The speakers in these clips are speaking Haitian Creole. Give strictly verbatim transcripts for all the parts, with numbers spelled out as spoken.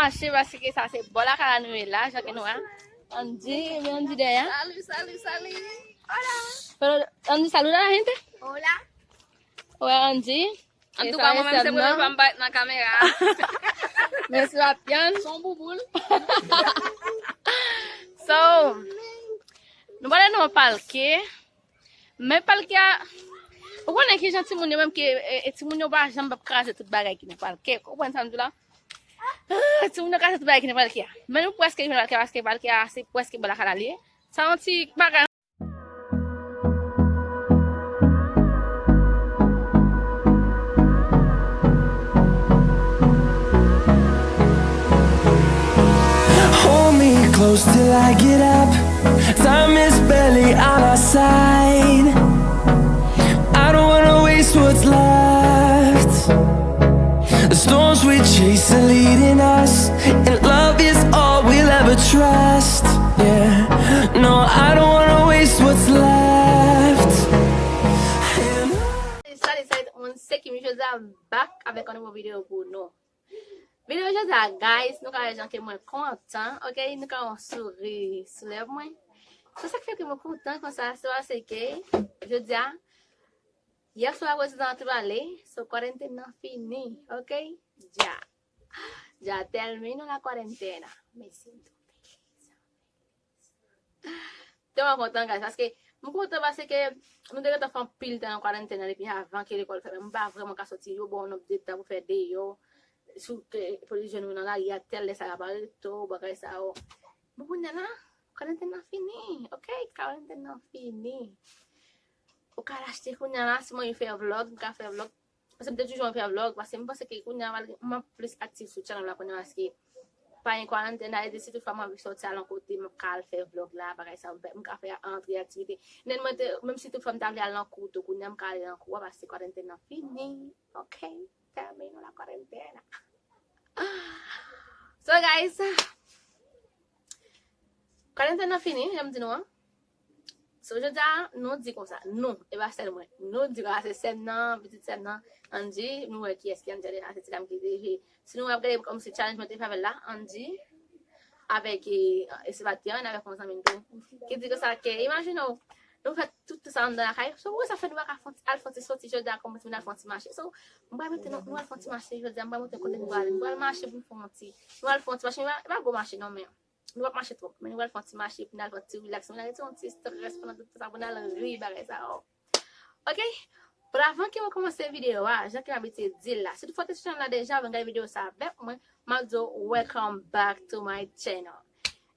Mache paske sa se bò lakay la nou ye la, jan ke nou wè. Andy, men Andy dèyè. Salut, salut, salut. Hola. Pero, Andy, saluda a la gente. Hola. Wè, Andy. Antouka, mwen menm se premye fwa m parèt nan kamera. Men Sebastian. Son bouboul. So, nou prale nan yon palke. Men palke a, ou konnen ki jan timoun yo menm ke, e, e, timoun yo pa janm p ap kraze tout bagay ki nan palke. Ou konprann sa m di la? Ah, timoun yo kraze tout bagay ki nan palke a. Men nou prèske rive nan palke a, paske palke a se prèske bò lakay la li ye. Sa yon ti bagay. Hold me close till I get up. Time is barely on our side. I don't wanna waste what's left. The storms we chase are leading us, and love is all we'll ever trust. Yeah, no, I don't wanna waste what's left. And Salut, salut tout moun, se Kimi, jodi a m back avèk yon nouvo videyo pou nou. Videyo jodi a, guys, nou ka wè jan ke mwen kontan, ok? Nou ka wè yon souri sou lèv mwen. So, sa k fè ke mwen kontan konsa, se paske jodi a, yè swa prezidan an te pale, so kwarantèn nan fini, ok? Dja. Dja termino la cuarentena. Me siento feliz. Tèlman kontan, guys, paske m kontan paske nou te gentan fè anpil tan nan kwarantèn nan depi avan ke lekòl fèmen. M pa vrèman ka soti, yo ba w yon nonb de tan pou fè deyò, sou ke pou li jwenn ou nan lari a, tèl lè sa y ap arete w, bagay sa yo. Bon, kounye a la, kwarantèn nan fini, ok? Kwarantèn nan fini. Ou ka al achte kounye a la, si m anvi fè vlòg, m ka fè vlòg. Paske m te toujou anvi fè vlòg, paske m panse ke kounye a, malgre m ap plis aktif sou channel la kounye a, paske pa gen kwarantèn la, e si tout fwa m anvi sòti al yon kote, m ap ka al fè vlòg la, bagay sa, m fè, m ka fè antre aktivite. Nen mwen te, menm si tout fwa m ta vle al nan kou tou, kounye a m ka ale nan kou a, paske kwarantèn nan fini, ok? Termino la cuarentena. So, guys, kwarantèn nan fini, jan m di nou an. So, jodi a, nou di konsa, nou, e pa sèl mwen, nou di konsa, se sè m nan, pitit sè m nan, Andy, nou wè kiyès ki Andy deja, se ti dam ki te jwe. Si nou ap gade kòmsi challenge mwen te fè avè l la, Andy, avèk, e, e Sebastian, avèk yon zanmi m tou, ki di konsa ke, imajine w, nou fè tout, tout sa anndan lakay, so, ou wè sa fè nou pa ka fè, al fè ti sòti jodi a, kòmanse vin al fè ti mache. So, m pral mete nou, nou al fè ti mache jodi a, m pral montre kote nou prale, nou pral mache pou n fè yon ti, nou al fè ti mache, men e pa, e pa gwo mache non, men nou p ap mache twòp, men nou pral fè yon ti mache, pou n al fè yon ti relax, pou n al retire yon ti strès pandan tout tan sa, pou n al ri, bagay sa yo. Ok? But avan ke mwen kòmanse videyo a, jan ke m abitye di l la, si tout fwa w te sou chanèl la deja, w vin gade videyo sa avèk mwen, m ap di w welcome back to my channel.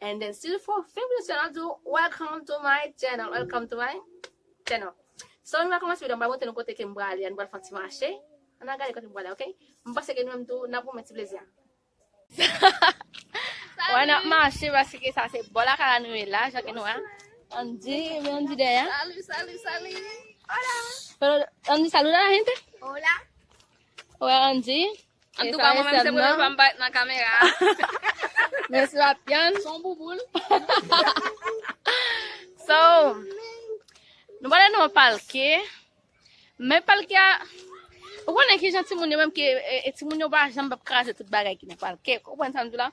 And then, si tout fwa w fin videyo sa, m ap di w welcome to my channel, welcome to my channel. So, nou pral kòmanse videyo, m pral montre nou kote ke m prale a, nou pral fè yon ti mache. Ann al gade kote m prale, ok? M panse ke nou menm tou, n ap pran yon ti plezi a. Wè, n ap mache paske sa se bò lakay la nou ye la, jan ke nou wè. Andy, men Andy dèyè. Salut, salut, salut. Hola. Pero, Andy, saluda a la gente. Hola. Wè, Andy. Antouka, mwen menm se premye fwa m parèt nan kamera. Men Sebastian. Son bouboul. So, nou prale nan yon palke. Men palke a, ou konnen ki jan timoun yo menm ke, e, e, timoun yo pa janm p ap kraze tout bagay ki nan palke. Ou konprann sa m di w la?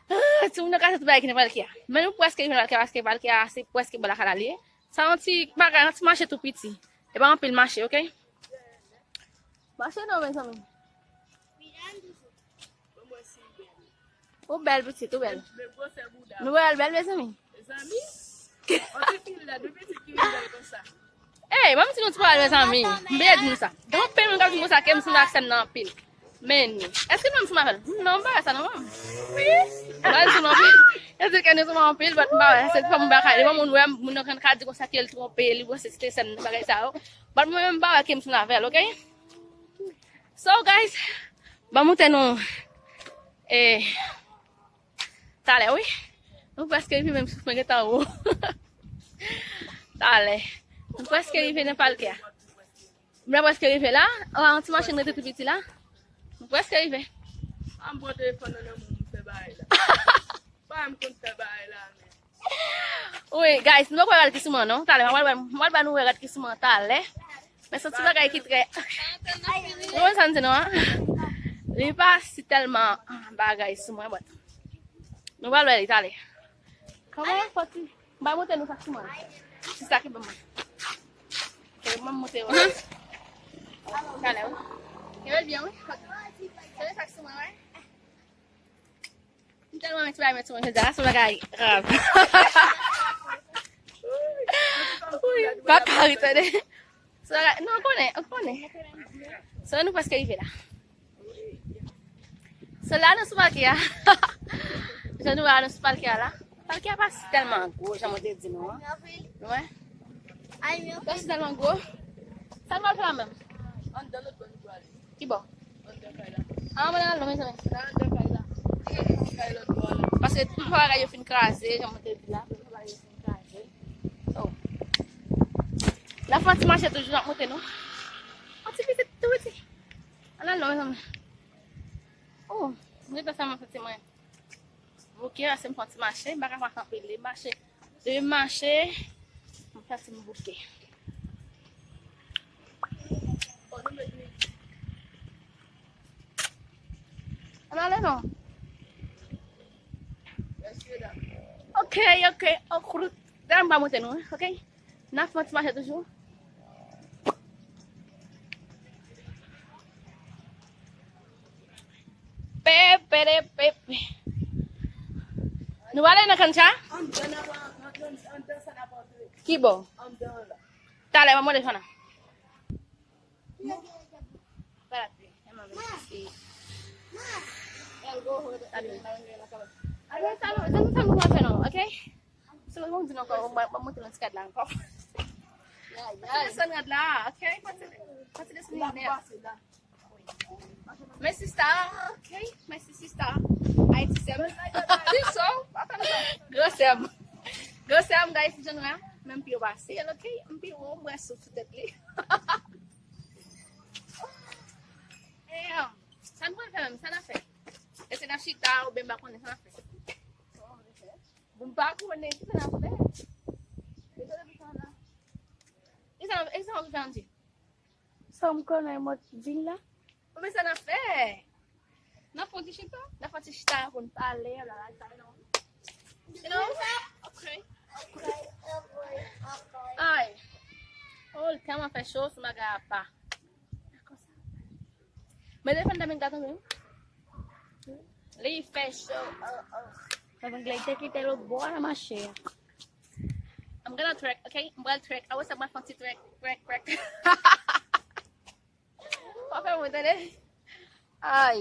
Ah, timoun yo kraze tout bagay ki nan palke a. Men nou prèske rive nan palke a, paske palke a se prèske bò lakay la li ye. Sa yon ti bagay, yon ti mache tou piti. E pa anpil mache, ok? Mache non, mezanmi. Ou bèl pitit, ou bèl. Nou wè l bèl, mezanmi. Mezanmi? On ti fi lèd, wi, pitit ki vin bèl konsa. Ey, ban m di nou ti pawòl, mezanmi. M bliye di nou sa. Gen anpil moun k ap di m konsa ke m sanble ak sè m nan anpil. Men, èske nou menm sanble avè l? Non, m pa wè sa non, mwen. Wi. M pa di nou anpil. Yo di ke nou sanble anpil, but m pa wè. Se ti fò m pa ka. Devan moun wè, moun nan ka di konsa ke l twonpe, li panse se te sè m, bagay sa yo. But mwen menm, m pa wè ke m sanble avè l, ok? So, guys, ban m montre nou, eh, talè, wi. Nou prèske rive, menm souf mwen gentan wo. Talè. Nou prèske rive nan palke a. Nou prèske rive la. Ou wè yon ti machin rete tou piti la. Nou prèske rive. An bon telefòn nan nan men m fè bagay la. Pa m konn fè bagay la, men. Wi, guys, nou poko wè rad ki sou mwen, non. Talè, mwen pral, mwen pral ba nou wè rad ki sou mwen talè. Men se yon ti bagay ki trè. Ou konn sa m di nou an? Li pa si tèlman bagay sou mwen, but nou pral wè li talè. Kòman fò ti bay monte nou sa sou mwen? Se sa ki ban mwen. Ke mwen monte yo. Talè, wi. Ke byen, wi. Se sa sou mwen, wi. M tèlman mèt bay mèt sou mwen jodi a, se yon bagay grav. Wi, papa, wi, tande. Se yon bagay, non, ou konnen, ou konnen. Se nou prèske rive la. Se la nou sou palke a. Jan nou wè nou sou palke a la. Palke a pa si tèlman gwo, jan mwen te di nou an. Wi. Pa si tèlman gwo. Sa nou pral fè la menm? Anndan lòt bò nou prale. Ki bò? Anndan kay la. Ah, mwen al non, mezanmi. Anndan kay la. Kay lòt bò la. Paske tout bagay yo fin kraze, jan mwen te di la, tout bagay yo fin kraze. So, n ap fè yon ti mache toujou, n ap monte nou. Yon ti pitit tou piti. Ann al non, mezanmi. Oh, mwen te fè mwen santi mwen bouke, paske m fè yon ti mache, m pa ka mache anpil, lè m mache. Depi m mache, m santi m bouke. Ann ale non. Ok, ok, ok. Dayè m pa monte nou, ok? N ap fè yon ti mache toujou. Pepe de pepe. Nou ale nan kancha? Anndan n ap, anndan, anndan sa n ap antre. Ki bò? Anndan la. Talè, m ap mande Fana. Voilà. Abe, sa nou, sa nou, sa nou pral fè non, ok? Se mwen di nou ankò, mwen, mwen monte nan ti kad la ankò. Monte desann rad la, ok? Monte, monte desann rad la. Mèsi sista, ok? Mèsi sista. Ayiti sè m. Di so, pa fè m sa. Gran sè m. Gran sè m, guys, jan nou wè, men m pi wo pase l, ok? M pi wo, m wè souf sou tèt li. E, um, sa nou pral fè menm? Sa n ap fè? Èske n ap chita oubyen m pa konnen sa n ap fè? Bon, m pa konnen, kisa n ap fè? Kisa n ap, kisa n ap fè, Andy? Sa m konnen mwen vin la. Bon, men sa n ap fè? N ap fè yon ti chita? N ap fè yon ti chita pou n pale, la, la, la, non. You know? Ok. Ay. Oh, li tèlman fè cho sou bagay apa. Men telefòn ta vin gate wi. Li fè cho. Oh, oh. Sa vin glè te kite lòt bò a nan mache a. I'm gonna twerk, ok? M pral twerk. Awe sa m pral fè yon ti twerk, twerk, twerk. Pa fè mwen tande. Ay.